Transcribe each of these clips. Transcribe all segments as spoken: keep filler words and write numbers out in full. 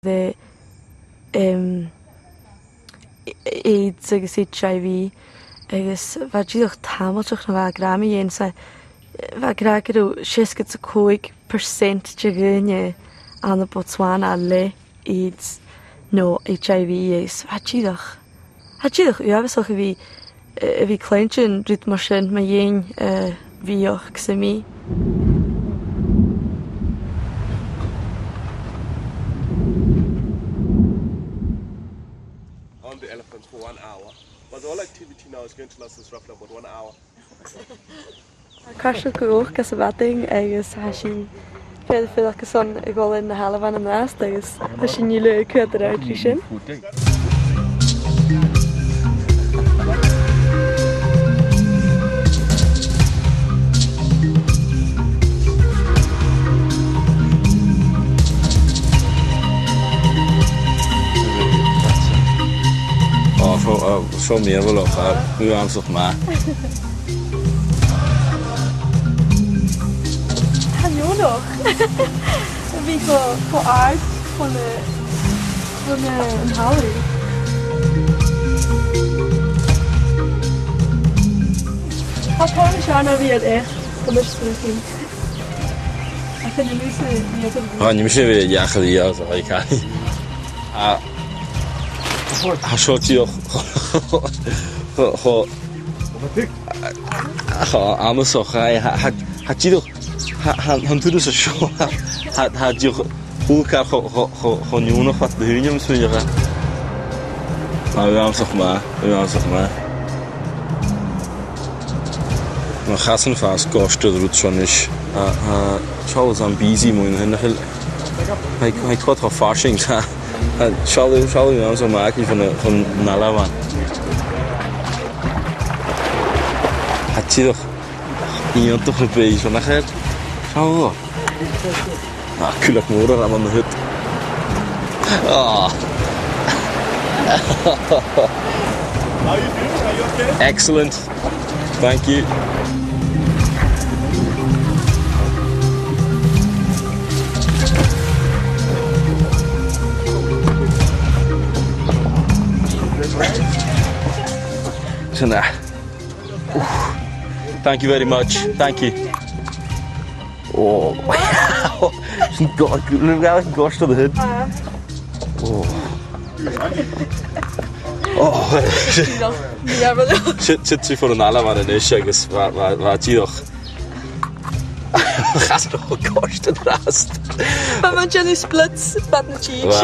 de, em, AIDS agus H I V, agus bha e dìreach tàmailteach na bha e ag ràdh mu dheidhinn, 's bha e ag ràdh gu robh seasgad 's a còig percent de dhaoine ann am Botswana le AIDS no H I V, agus bha e dìreach, bha e dìreach uabhasach a bhith, a bhith a' cluinntinn rud mar sin mu dheidhinn, eh, bhiadh sam bith. On the elephants for one hour. But the whole activity now is going to last us roughly about one hour. Tha cairteal gu ruige sa mhadainn agus tha sinn fìor fhìor airson a dhol air na h-ailbheanan an-dràsta agus tha sinn uile a' coimhead air adhart ri sin. Ò, seo, ò, seo mìorbhaileach, ò, uabhasach math. Tha e neònach. A bhith cho, cho àrd chun na, chun na, an talamh. Tha tòrr nas fheàrr na bhith air, eh, go mbeadh spooky. Ach chan eil mise, nì mise. Ò, nì mise bhith a' deach a bhith, ò, so, like, a, tha seo dìreach cho, cho, cho, cho amaiseach, aye, tha, tha, tha dìreach, tha, tha, tha an turas seo, tha, tha, tha dìreach a h-uile càil cho, cho, cho, cho neònach fad na h-ùine, tha mi a' smaoineachadh. Tha e uabhasach math, uabhasach math. Tha mi a' fàs gu h-àrd air an rud seo a-nis. Tha, tha, seall air an Zambezi mu na h-aon a th' ann. Tha, tha e cho farsaing, tha, tha, seall, seall air an Zambezi fon, fon an ailbhean. Tha e dìreach iongantach na beatha seo, nach eil? Seall. Ah, cuileag mòr orm an-siud. Ah. How you doing? Are you okay? Excellent. Thank you. Sin e. Oof. Thank you very much. Thank you. Oh. Sin go-, go-, go-, gosh to the head. Ah. Oh. Oh. Sin, sin trì fon an ailbhean a-nis agus bha, bha, bha e dìreach. Chas mi, oh gosh, an-dràsta. Bha mi a' dèanamh splits fad na tìde. Bha.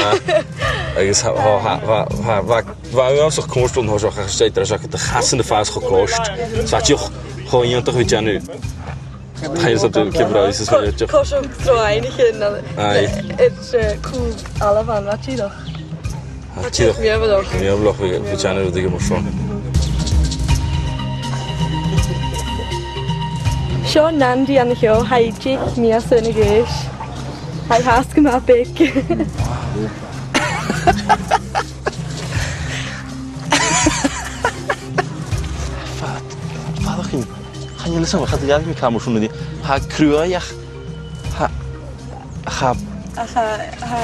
Agus tha, tha, tha, tha, tha, tha, bha e uabhasach cofhurtail an toiseach, ach 's e, tha e, tha e a' fàs cho goirt. 'S e dìreach cho iongantach a bhith a' dèanamh. Tha e a' dèanamh ciamar a tha e a' smaoineachadh. Co-, coiseachd tro aithneachadh an, aye, air, eh, cùl ailbhean, bha e dìreach. Tha e dìreach mìorbhaileach. Mìorbhaileach a bhith, bhith a' dèanamh rudeigin mar sin. Seo Nandi an seo, tha i deich mìosan a dh'aois. Tha i fhathast gu math beag. Fad, fad a chì. Chan eil fhios agam, cha do ghabh mi càil mar sin idir. Tha e cruaidh ach tha, tha, tha, tha,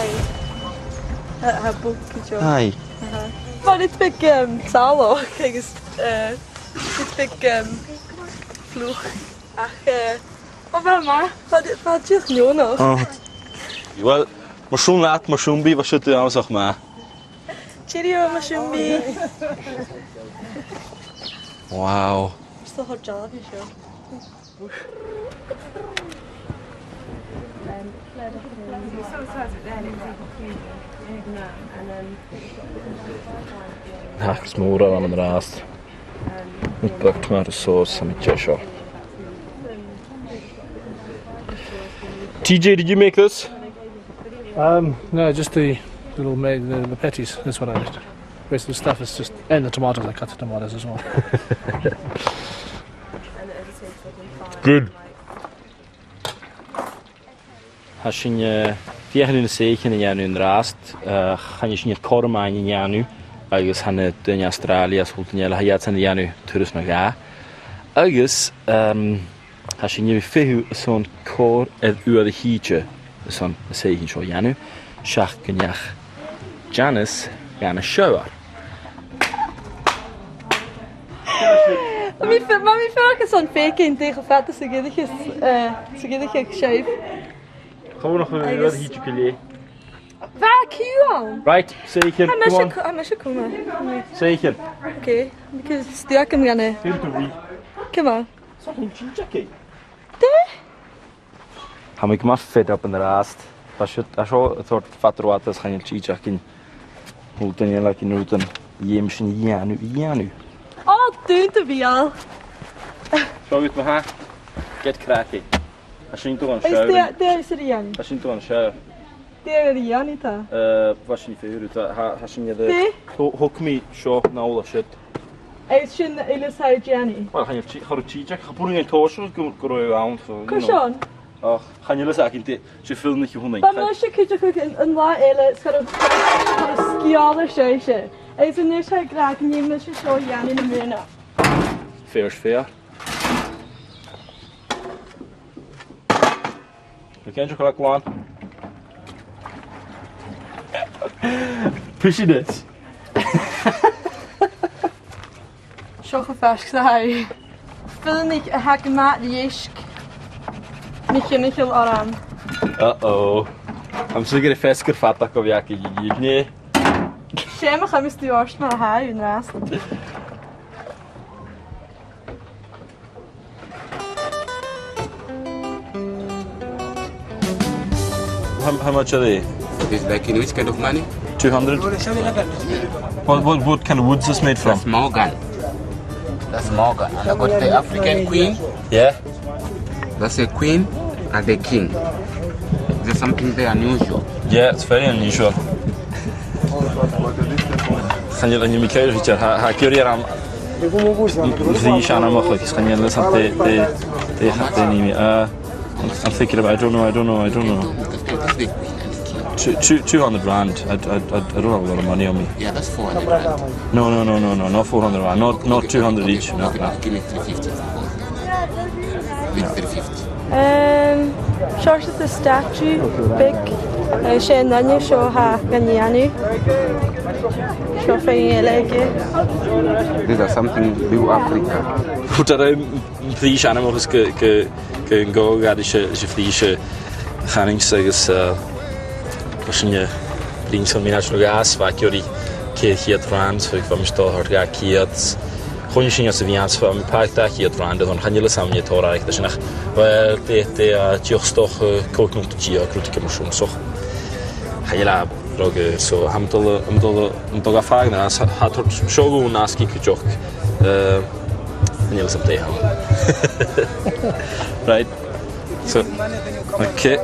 tha e bog an seo. Aye. Aha. Bha rud beag, um, salach agus, eh, rud beag, um, fliuch. Ach, eh, o, bha e math, bha, bha e dìreach neònach. Ah. Well, mar sin leat, mar sin bidh, bha siud uabhasach math. Cheerio, mar sin bidh. Wow. Is dòcha dealbh an seo. Tacos mòr a bh' ann an-dràsta. With black tomato sauce, tha mi deiseil. T J, did you make this? Um, no, just the little ma-, the, the patties. That's what I did. Rest of the stuff is just, and the tomatoes, I cut the tomatoes as well. Good. Tha sinn, eh, a' feuchainn ri na soithichean a dhèanamh an-dràsta, eh, chan eil sinn air cothrom fhaighinn a dhèanamh, agus tha na daoine Astràilia is a h-uile duine eile, tha iadsan a' dèanamh turas no dhà. Agus, ehm, tha sinn a' feitheamh airson còrr air uair a thìde airson na soithichean seo a dhèanamh, seach gun deach Janice dhan an shower. Tha mi fi-, tha mi a' faireachdainn airson faicinn dè cho fada 's a dh'fhaodadh, eh, 's a dh'fhaodadh sibh. Cò nach eil Agus- a' tighinn gu lèir. Bha ciù ann. Right, suidhibh, Tha mise come on. co-, tha mise coma. Suidhibh. Okay, because 's dòcha gum bi. Come on. Dè? Tha mi gu math fed up an-dràsta. Tha seo, tha seo a' toirt fada ro fhada 's chan eil tìde againn. Bho duine eile againn rudan a dh'fheumas sinn a dhèanamh, a dhèanamh. Ò, dùin do bheul. Seo agad mo hat. Get cracking. Tha sinn a' dol an Is shower. dè, dè as urrainn a dhèanamh? Tha sinn a' dol an shower. Dè as urrainn a dhèanamh, tha? Eh, bha sinn a' feitheamh, tha, tha sinn a' dol. Dè? Thog, thog mi seo an-dràsta. Is sin a leithid a tha e a' dèanamh. Well, chan eil tì-, cha robh tìde, cha b' urrainn dhuinn tòiseachadh gu, gu robh e ann, so, you know. Carson? Och, chan eil fhios againn dè, 's e fìor mhath a th' ann. Bha mise cuideachd an, an latha eile, 's cha robh, 's cha robh sgeul air seo. Agus a-nis tha e ag ràdh gun dèan mise seo a dhèanamh nam aonar. Fair is fair. Ceann seo cho glan. Pushing it. Seo cho faisg 's a tha e. Fìor mhath a tha e gu math leisg. Nì e, nì e orm. Uh-oh. Tha mi a' smaoineachadh gur e feasgar fada gu bhith againn an-diugh. 'S e mo chumas-sa ort mar a tha e an-dràsta. How, how much are they? It is like in which kind of money? Two hundred. What, what, what kind of wood is this made from? That's mahogany. That's mahogany. And I got the African queen. Yeah. That's a queen and a king. There's something there unusual. Yeah, it's very unusual. Chan eil, chan eil mi creidsinn, tha, tha cuireadh orm prìs ainmeachadh, agus chan eil fhios agam dè, dè, dè, dè nì mi. Uh, I'm, I'm thinking about, I don't know, I don't know, I don't know. Two, two, two hundred rand. I, I, I, I don't have a lot of money on me. Yeah, that's four hundred rand. No, no, no, no, no, not four hundred rand. Not, not two hundred each, no, no. Give me three fifty for both. With three fifty. Um, seòrsa de statue beag, eh, 's e an duine seo a tha gan dèanamh. Seo feadhainn eile aige. These are something do Africa. Put that in, prìs ainmeachadh gu, gu, gu, gu, gu, is e, is e prìs, eh, chanainn-sa agus, eh, Bha sinn, eh, prìs an mhìneachadh no dhà, bha e ag iarraidh ceithir cheud rand, bha mise a' dol a thoirt dha ceud. Choinnich sinn às a' mhìneachadh, bha mi a' pàigheadh dà cheud rand, a dh'aindeoin chan eil fhios agam an e tòrr air, ach 's e nach, well, dè, dè, eh, deich stòch, eh, còig no deich, rudeigin mar sin, so. Chan eil e, rud, eh, so, tha mi a' dol, eh, tha mi a' dol, eh, tha mi a' dol ga fhàgail an-dràsta, tha, tha tòrr seòladh nas cigte cuideachd. Eh, chan eil fhios agam dè th' ann. Right. So, okay.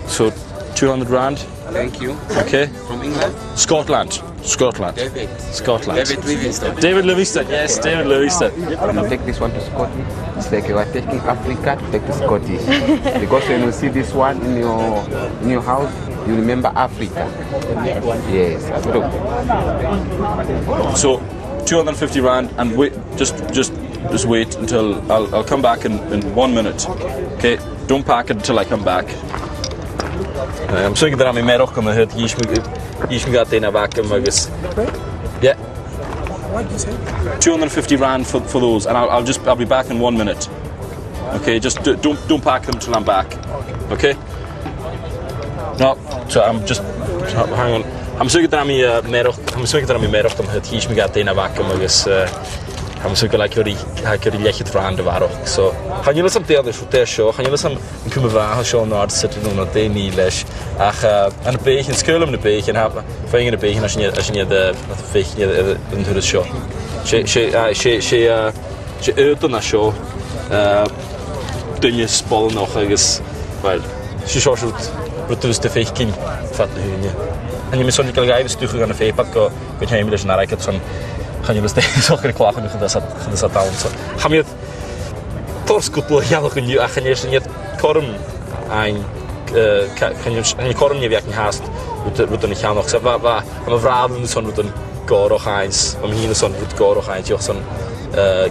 So, two hundred rand. Thank you. Okay. From England? Scotland. Scotland. David. Scotland. David Livingstone. David Livingstone, yes, David Livingstone. When you take this one to Scotland, it's like you are taking Africa to take to Scottish. Because when you see this one in your, in your house, you remember Africa. Yes. Yes, I do. So, two hundred fifty rand, and wait, just, just, just wait until I'll, I'll come back in, in one minute. Okay? Don't pack it until I come back. Eh, tha mi a' smaoineachadh gun robh mi mearachd a' tighinn, dh'inns mi, dh'inns mi gu dè na bh' agam agus. Yeah. What did you say? Two hundred fifty rand for, for those, and I'll, I'll just, I'll be back in one minute. Okay, just d-, don't, don't pack them till I'm back. Okay? No, so I'm just, hang on. Tha mi a' smaoineachadh gun robh mi, eh, mearachd, tha mi a' smaoineachadh gun robh mi mearachd a' tighinn, dh'inns mi gu dè na bh' agam agus, eh, tha mi a' smaoineachadh gun robh e, tha e gu lèir leth-cheud rand a bharrachd. So, chan eil fhios agam dè an t-seòrsa seo, chan eil fhios agam an cuimhne mhath seo an àrd-site no, no dè nì leis. Ach, eh, na beathaichean, 's caomh leam na beathaichean, tha, feumaidh na beathaichean, tha sinn, tha sinn, eh, feumaidh, eh, an turas seo. 'S e, 's e, ah, 's e, 's e, eh, 'S e aodann a tha seo, eh, duine spòrsail agus, well, 's e seòrsa rud, rud a bhios tu a' faicinn fad na h-ùine. Chan eil mi airson a dhol dhaibh is dùthchadh gun a' phàipear gu, gun tèid mi leis an airgead son, chan eil mi airson socair a chleachdadh chun a' sa, chun a' sa town. So, tha mi a' toirt sgudal a cheannach an-diugh, ach chan eil sinn iad cothrom fhaighinn, eh, ca-, chan eil, chan eil cothrom a bhith againn fhathast rud, rud a cheannach. So, bha, bha, tha mo bhràthair airson rud gòrach fhaighinn, bha mi fhìn airson rud gòrach fhaighinn, dìreach son, eh,